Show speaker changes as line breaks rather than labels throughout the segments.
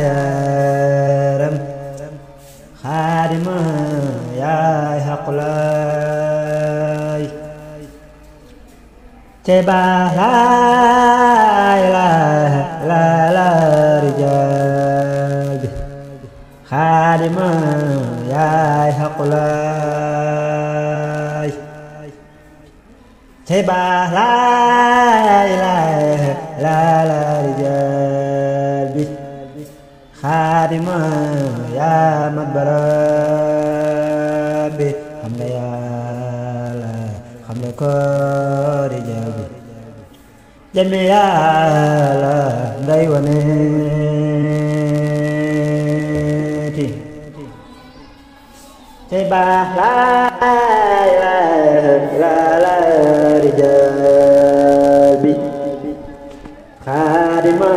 yaram xaadima yaay xaqulaay te baax laay la rijaal bi xaadima yaay xaqulaay te baax laay la rijaal bi xaadima yaa mat barab bi xam nga yàlla xam nga ko rijaal bi jëmmi yàlla ngay waneeti te baax laay la rijaal bi xaadima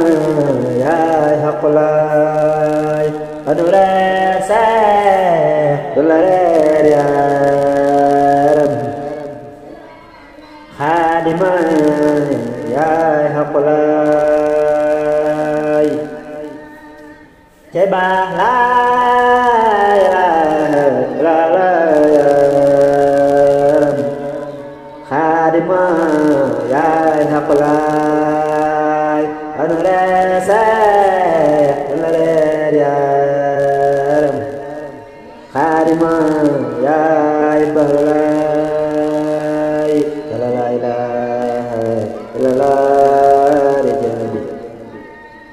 yaay xaqulaay adu reer seex du la reer yaram xaadima yaay xaqulaay te baax laay la yaram xaadima yaay xaqulaay anu reer seex du la reer yaram xaadima yaay barulaay la ilaha illallah rijaal bi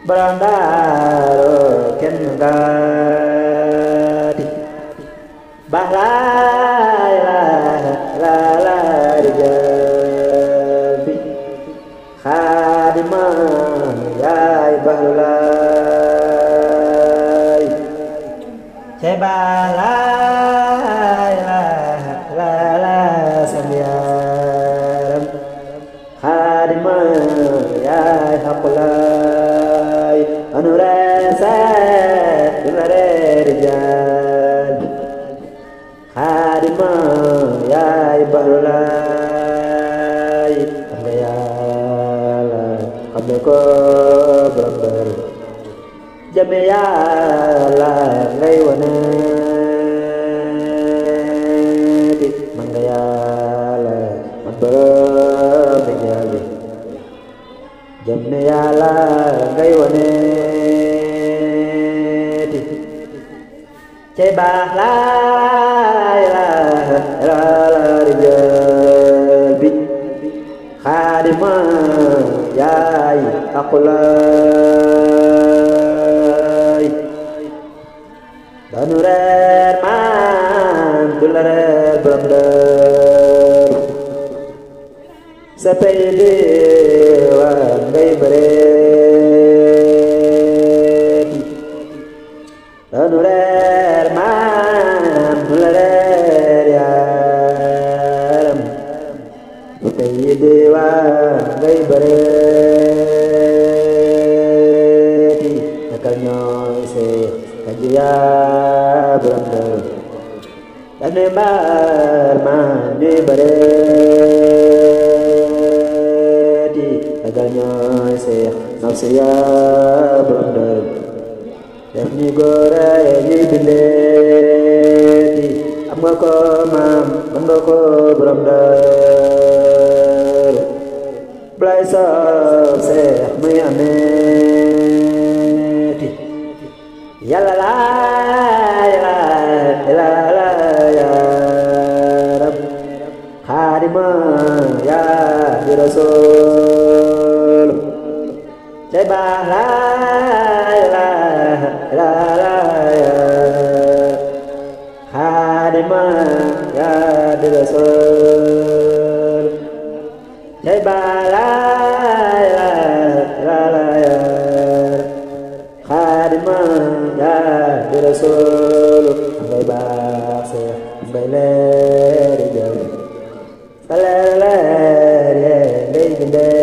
borom daaro kenn ngaati baax laay la rijaal bi xaadima yaay barulaay te baax laay la sam yaram xaadima yaay xaqulaay anu reese du la reer rijaal xaadima yaay barulaay xam nga yàlla xam nga ko borom bari jëme yàlla ngay waneeti man nga yàlla man borom rijaal bi jëme yàlla ngay waneeti te baax laay la rijaal bi xaadima yaay aqulaay danu reer man du la reer borom dër sa pay di wa ngay bëreeti danu reer man du la reer yaram sa pay di wa ngay bëreeti naka ñooy see kajiyaa borom dër danu mbaar man ñuy bëreeti naka ñooy see nafsi yaa borom dër def ni góore ñuy bindeeti am nga ko maam man nga ko borom dër blay soob seex muy ameeti yàlla laay la yaram xaadima yaa di rasool te baax laay la xaadima yaa di rasool te baax laay la xaadima yaa di rasool ngay baax seex ngay leer jël sa leer ngay bindee